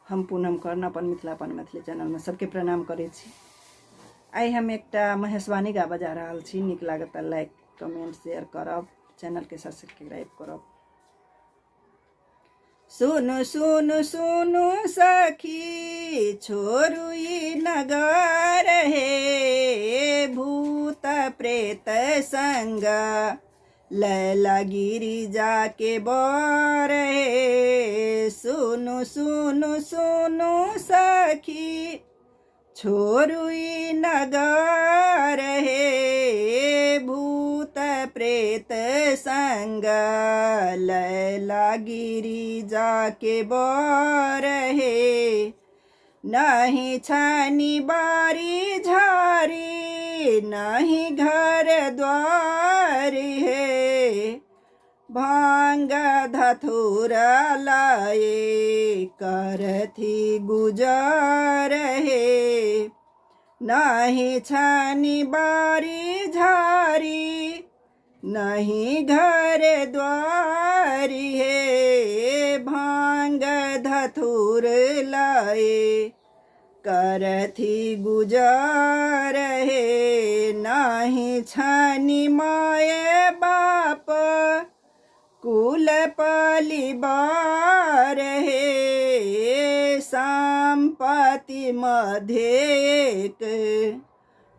हम पूनम कर्ण अपन मिथिला अपन मैथिली चैनलमे सबके प्रणाम करै छी। आइ हम एकटा महेशवाणी गाबऽ जा रहल छी। नीक लागत तऽ लाइक कमेंट शेयर करब, चैनलके सब्सक्राइब करब। सुनु सुनु सुनु सखी छोड़ू ई नगर हे, भूत प्रेत संग लैला गिरिजा के बर हे। सुनु सुनु सुनु सखी छोड़ू ई नगर हे, भूत प्रेत संग लैला गिरिजा के बर हे। नहीं छानी बारी झारी नहीं घर द्वार हे, भांग धथुर लाए करथी गुजर हे। नहीं छानी बारी झारी नहीं घर द्वारी हे, भांग धथुर लाए करथी गुजर हे। नहीं छानी माए बाप कुल परिवार हे, संपत्ति मध्य एक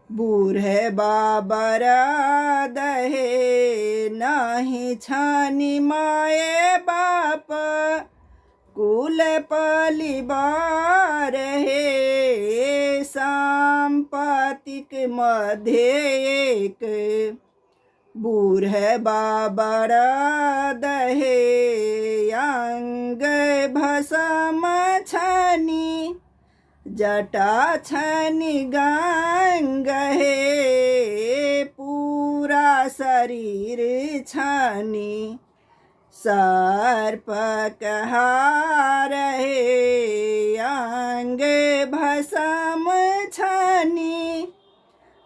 बूढ़े बाबर दहे। नहीं छानी माए बाप कुल परिवार हे, संपत्तिक मध्य एक बूढ़े बाबर दहे। अंग भसम छनी जटा छनि गंग हे, पूरा शरीर छनि सर्प कहार हे। अंग भसम छनि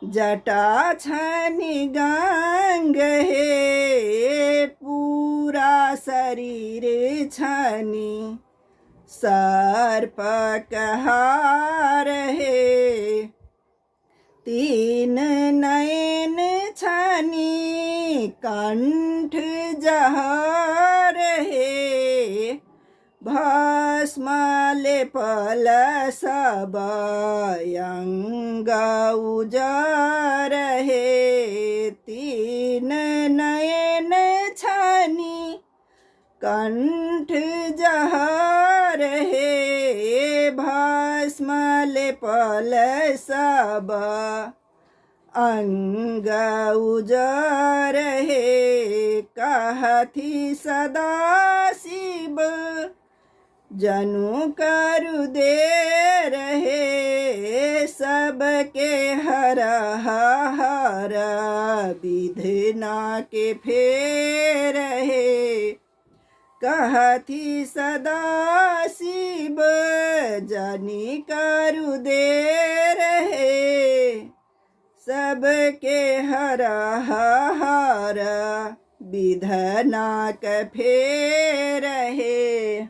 जटा छनि गंग हे, पूरा शरीर छनि सर्प कहार हे। तीन नयन छनि कंठ जहर हे, भस्म लेपल सब अंग उजर हे। तीन नयन छनि कंठ जहर हे, भस्म लेपल सब अंग उजर हे। कहथि सदा शिव जनु करु दे रहे, सबके हर हर विधना के फेर हे। कहथि सदा शिव जनी करु दे रहे, सबके हर हर विधना के फेर हे।